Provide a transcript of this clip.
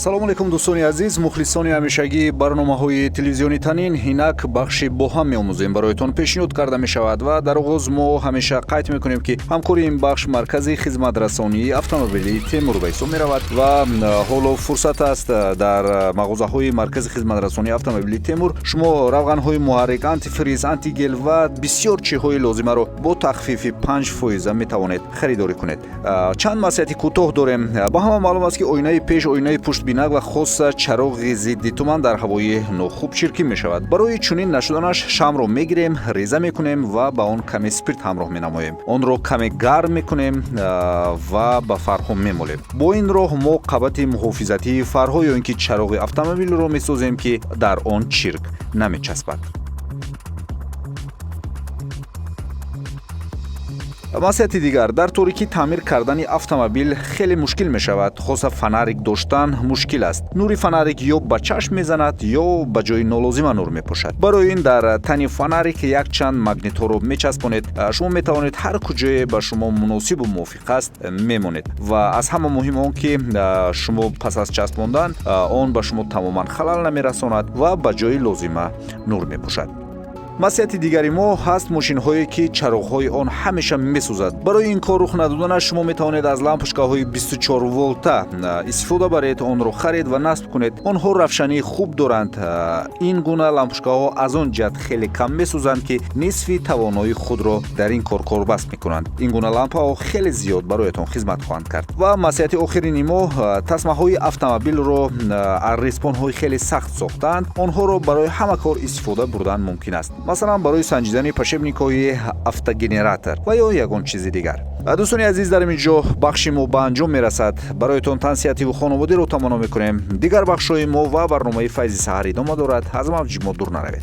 Салому алейкум, дӯстони азиз, мухлисони ҳамешагии барномаҳои телевизиони Танин. Инак, бахши «Бо ҳам меомӯзем» бароятон пешниҳод карда мешавад ва дар оғоз мо ҳамеша қайд мекунем, ки ҳамкори ин бахш маркази хизматрасонии автомобилии Темур ба ҳисоб меравад. Ва ҳоло фурсат аст, дар мағозаҳои маркази хизматрасонии автомобилии Темур шумо равғанҳои муҳаррик, антифриз, антигел ва бисёр чизҳои лозимаро бо тахфифи 5 фоиза метавонед харидорӣ кунед. Чанд маслиҳати кӯтоҳ дорем. Ба ҳама маълум аст, ки оинаи пеш, оинаи пуштбинак ва хоса чароғи зидди туман дар ҳавои нохуб чиркин мешавад. Барои чунин нашуданаш шамъро мегирем, реза мекунем ва ба он каме спирт ҳамроҳ менамоем, онро каме гарм мекунем ва ба фарҳо мемолем. Бо ин роҳ мо қабати муҳофизатии фарҳо ё ин ки чароғи автомобилро месозем, ки дар он чирк намечаспад. Маслиҳати дигар: дар торикӣ таъмир кардани автомобил хеле мушкил мешавад, хоса фонарик доштан мушкил аст. Нури фонарик ё ба чашм мезанад, ё ба ҷои нолозима нур мепошад. Барои ин дар тани фонарик якчанд магнитҳоро мечаспонед. Шумо метавонед ҳар куҷое ба шумо муносибу мувофиқ аст мемонед. Ва аз ҳама муҳим он ки шумо пас аз часпондан он ба шумо тамоман халал намерасонад ва ба ҷои лозима нур мепошад. Маслиҳати дигари мо ҳаст: мошинҳое ки чароғҳои он ҳамеша месӯзад, барои ин кор рух надоданаш шумо метавонед аз лампочкаҳои 24 волта истифода баред. Онро харед ва насб кунед. Онҳо равшании хуб доранд. Ин гуна лампочкаҳо аз он ҷиҳат хеле кам месӯзанд, ки нисфи тавоноии худро дар ин кор корбаст мекунанд. Ин гуна лампаҳо хеле зиёд бароятон хизмат хоҳанд кард. Ва маслиҳати охирини мо: тасмаҳои автомобилро аз респонҳои хеле сахт сохтаанд. Онҳоро барои ҳама кор истифода бурдан мумкин аст, масалан, барои санҷидани подшипникҳои автогенератор ва ё ягон чизи дигар. Дӯстони азиз, дар ин ҷо бахши мо ба анҷом мерасад. Бароятон тансиҳативу хонаводиро таманно мекунем. Дигар бахшҳои мо ва барномаи «Файзи саҳар» идома дорад. Аз мавҷи мо дур наравед.